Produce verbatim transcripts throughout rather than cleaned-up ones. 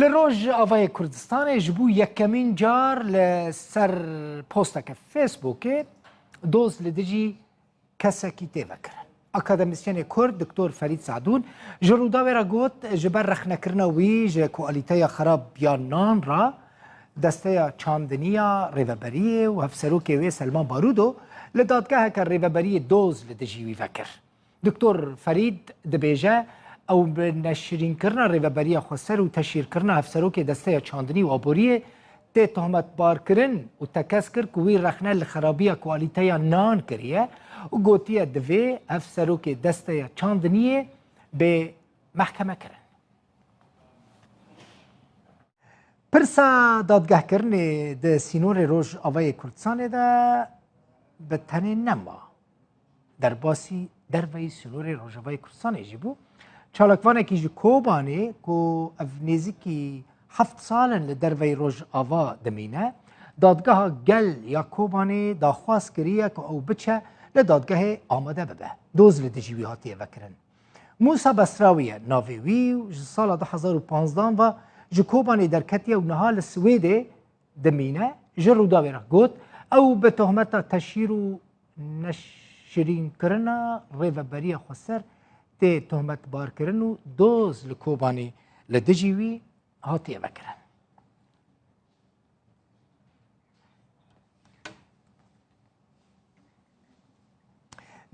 Li Rojavayê Kurdistanê ji bo yekemîn car li ser posteke Facebookê doz li dijî kesekî tê vekirin. Akademîsyenê Kurd Doktor Ferîd Sadûn ji Rûdawê re got, ji ber rexnekirina wî ji kualîteya xerab ya nan re, Desteya Çandinî ya Rêveberiyê û hevserokê wê Selman Barûdo li dadgeheke Rêveberiyê doz li dijî wî vekir. Doktor Ferîd dibêje, ew bi neşirînkirina Rêveberiya Xweser û teşhîrkirina hevserokê Desteya Çandinî û Aboriyê tê tohmetbarkirin û tekez kir ku wî rexne li xerabiya kualîteya nan kiriye û gotiye divê hevserokê Desteya Çandiniyê bê mehkemekirin. Pirsa dadgehkirinê di sînorê Rojavayê Kurdistanê de bi tenê nema. Derbasî derveyî sînorê Rojavayê Kurdistanê jî bû. Çalakvanekî ji Kobanê ku ev nêzîkî heft sal in li derveyî Rojava dimîne, Dadgeha Gel ya Kobanê daxwaz kiriye ku ew biçe li dadgehê amade bibe. Doz li dijî wî hatiye vekirin. Mûsa Besrawî ye navê wî û ji sala du hezar û panzdeh ve ji Kobanê derketiye û niha li Swêdê dimîne. Ji Rûdawê re got, ew bi tohmeta teşhîr û neşirînkirina Rêveberiya Xweser tê tohmetbarkirin û doz li Kobanê li dijî wî hatiye vekirin.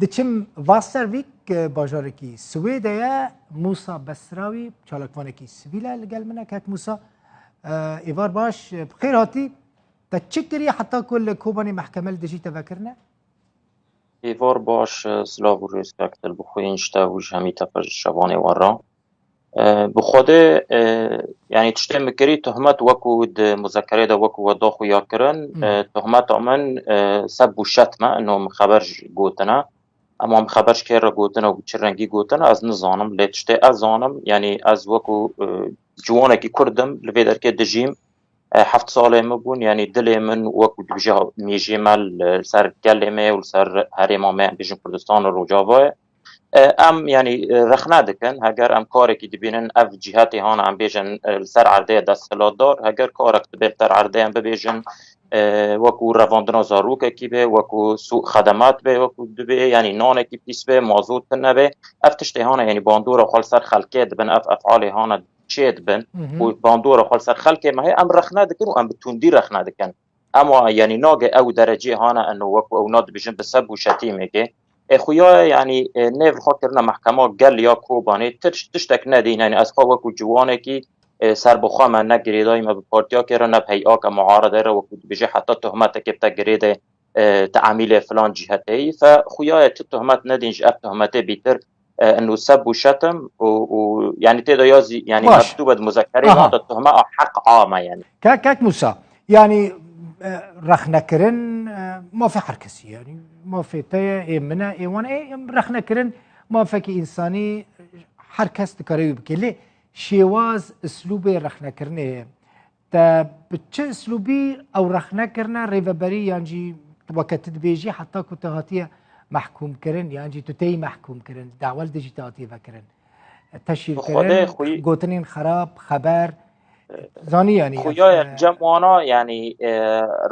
Diçim Vastervik, e, bajarekî Swêde ye. Mûsa Besrawî, çalakvanekî sivîl e, li gel min e. Kek Mûsa, e, êvar baş, e, bi xêr hatî. Te çi kiriye heta ku li Kobanê mehkeme li dijî te vekirine? Êvar baş, e, silav û rêz kek Dilbixwîn ji te û ji hemî teqez ji şevanê we re. E, bi Xwedê, e, yanî tiştê min kirî, tohmet wekû di muzekerê de wekû we da xuya kirin, e, tohmeta min, e, seb û şet me, ino min xeber ji gotine. Ema min xeber ji kê re gotine û bi çi rengî gotine, ez nizanim. Lê tiştê ez zanim, yanî ez wekû, e, ciwanekî Kurd im, li vê derkê dijîm. E, heft salê min bûn, yanî dilê min wekû dibêje mêjê me li ser gelê me û li ser herêma me, em bêjin Kurdistan û Rojava ye. E, em, yanî, e, rexne dikin, heger em karekî dibînin, ev cîhetê hana, em bêjin, e, li ser erdê ye desthilatdar, heger karek dibe li ser erdê, em bibêjin, e, wekû revandina zarokekî be, wekû sû xedemat be, wekû dibê, yanî nanekî pîs be, mazot tune be, ev tiştê hana, yanî bandora xwe li ser xelkê dibin, ev efalê hana çê dibin û bandora xwe li ser xelkê me heye, em rexne dikin û em bi tundî rexne dikin. Ema, yanî, nage ew derecê hana eno wekû ew na dibêjin bi seb û şetîmekê. E, xuya ye, yanî, e, nêv xwe kirine mehkema gel ya Kobanê, tiş-, tiştek nedîn, yanî, ez xwe wekû ciwanekî, e, ser bi xwe me ne girêdayî me bi partiyakê re, ne bi heyakê muaredê re, wekû dibêje heta tohmetekê bi te girêdê, e, te emîlê filan cîhetê yî. Fe xuya ye tu tohmet nedîn ji ev tohmetê bîtir, e, inu seb û şetim û, û, yanî tê de ya zî, yanî Baş. Mektûbe di muzekerê Aha. Nate tohme a heq a me, yanî. Kek, kek Musa, yanî, e, rexnekirin, e, mafê her kesî, yanî mafê te ye, ê min e, ê wan e, em rexnekirin mafekî însanî her kes dikare wî bike. Lê şêwaz, islûbê rexnekirinê ye. Te bi çi islûbî ew rexne kirine rêveberî yan jî weke tu dibêjî heta ku tu hatiye mehkûmkirin yan jî tu têyî mehkûmkirin, dawa li dijî te hatiye vekirin? Teşhîrkirin, Xwedê xwî- gotinên xerab, xeber, zanî yanî, Xuya ye, e, cem wana, yanî, e,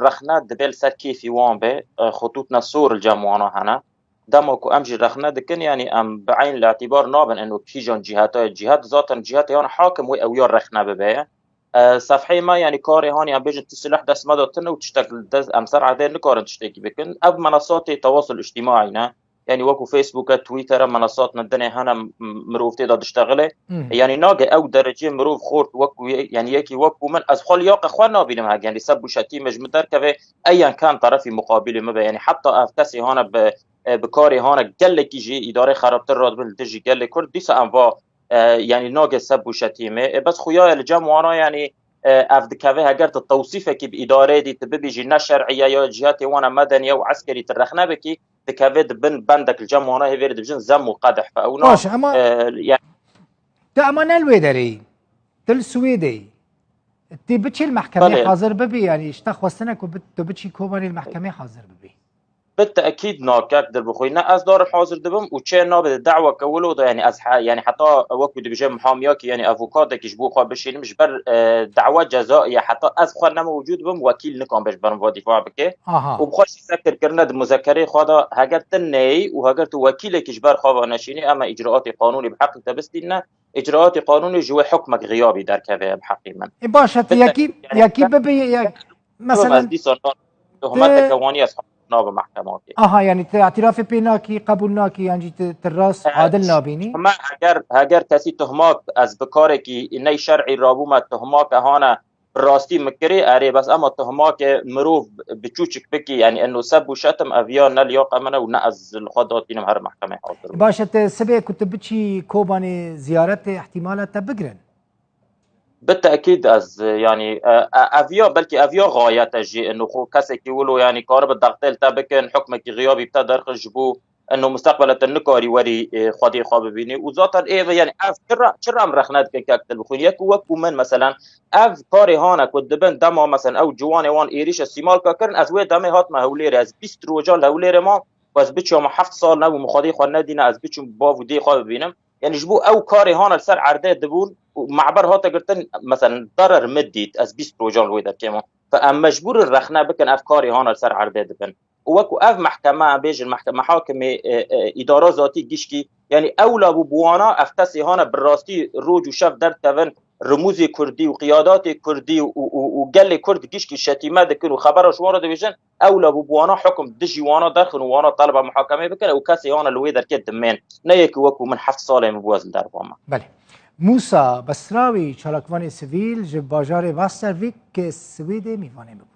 rexne dibe li ser kêfî wan be, e, xutûtna sor li cem wana hene. Dema ku em jî rexne dikin, yanî em bi eyn li îtîbar nabin eno kîjan cîheta ye. Cîhet zaten cîhetê yan hakim wê ew ya rexne bibe ye. E, sefheyê me, yanî karê hanî em bêjin tu silah dest me de tune û tiştek li dest, em ser erdê nikarin tiştekî bikin. Ev menasatê tewasul îctîmaî ne. Yanî wekû Facebook e, Twitter e, menasat ne dinê hene, m-, mirov tê de diştexile. Hı hı. Yanî nage ew derecê mirov xort wekû ye-, yanî yekî wekû min, ez xwe li yaqê xwe nabînim hek, yanî seb û şetî me ji min derkeve, eyan kan terefî muqabilê me be. Yanî heta ev kesê hane bi, e, bi karê hane gelekî jî îdarê xerabtir radibin li dijî gelê Kurd, dîsa em va e, yanî nage seb û şetîmê. E, bes xuya ye li cem wana, yanî, e, ev dikeve heger tu tewsîfekî bi îdareyê dî tu bibî jî ne şer'î ye ya cîhatê wana medeniye û eskerî tu rexne bikî, dikeve di bin bendek li cem wana hêvê dibijin zem û qedeh fe. Ew na, Baş, ema e, ya- Tu ema ne li wê derê yî. Tu li Swêdê yî. Tu biçî li mehkemê Belê. Hazir bibî, yanî ji te xwestine ku bi-, tu biçî Kobanê li mehkemê hazir bibî. Bi tekîd nake, Dilbixwîn, ne ez darim hazir dibim û çê nabe di daweke wilo de, yanî ez he-, yanî heta wekî dibêje mihamiyakî, yanî avokatêkî ji bo xwe bişînim, ji ber, e, dawa cezaiye, heta ez xwe ne mewcûd bim, wekîl nikan be ji ber min ve dîfa bike. Aha. Û bi xwe jî sekirkirine di muzekerê xwe de, heger tu neyî û heger tu wekîlekî ji ber xwe ve neşînî, em ê îcraatê qanûnî bi heqî te bistînine, îcraatê qanûnî ji wê hukmek xiyabî derkeve bi heqî min. E, baş e, tu Bi te-, yekî, yanî yekî te-, bibe yek, Mesela, ez dîsa na-, tohmeteke te- wanî ez nabe mehkemakê. Aha, yanî tu îtirafê pê nakî, qebûl nakî, yan jî tu, tu rast E, adil nabînî? Hema heger, heger kesî tohmak, ez bi karekî ney şer'î rabûme, tohmake hane bi rastî min kirê, erê, bes ema tohmake mirov bi çûçik bikî, yanî eno seb û şetim, ev ya ne liyaqa min e û ne ez li xwe datînim her mehkemê hazir bim. Baş e, tu sibê ku tu biçî Kobanê ziyaretê, ihtimala te bigirin? Bi tekîd ez, yanî, e, e, ev ya, belkî ev ya xayet e jî, ino xwe kesekî wilo, yanî, karibe dextê li te bikin, hukmekî xiyabî bi te derxin ji bo, ino, mustaqbela te nikarî werî, e, xwediyê xwe bibînî. Û zaten ê ve, yanî, ev çira, çira em rexne dikin kek Dilbixwîn? Yek û wek û min, meselen, ev karê hane ku dibin dema, meselen, ew ciwanê wan êrîşa Sîmalka kirin, ez wê demê hatime Hewlêrê, ez bîst rojan li Hewlêrê mam, ku ez biçûma heft sal nebû, min xwediyê xwe nedîne, ez biçûm bav û dê xwe bibînim. Yanî ji bo ew karê hana li ser erdê dibûn û me'ber hate girtin, meselen, darer min dît, ez bîst rojan li wê derkê mam. Fe em mecbûr in rexne bikin ev karê hana li ser erdê dibin. Û wekû ev mehkeme, em bêjin mehke-, mehakimê, e, e, îdara zatî gişkî, yanî ewla bû bi wana ev kesê hana bi rastî roj û şev derdikevin, rimûzê kurdî û qiyadatê kurdî û, û, û gelê kurd gişkî şetîme dikin û xebera ji wan re dibêjin, ewla bû bi wana hukum dijî wana derxin û wana taleba muhakemê bikin û kesê wana li wê derkê dimên. Ne yekî wekû min heft salê min bû ez li derva me. Belê. Mûsa Besrawî, çalakvanê sivîl ji bajarê Vastervik, Swêdê, mîvanê min bû.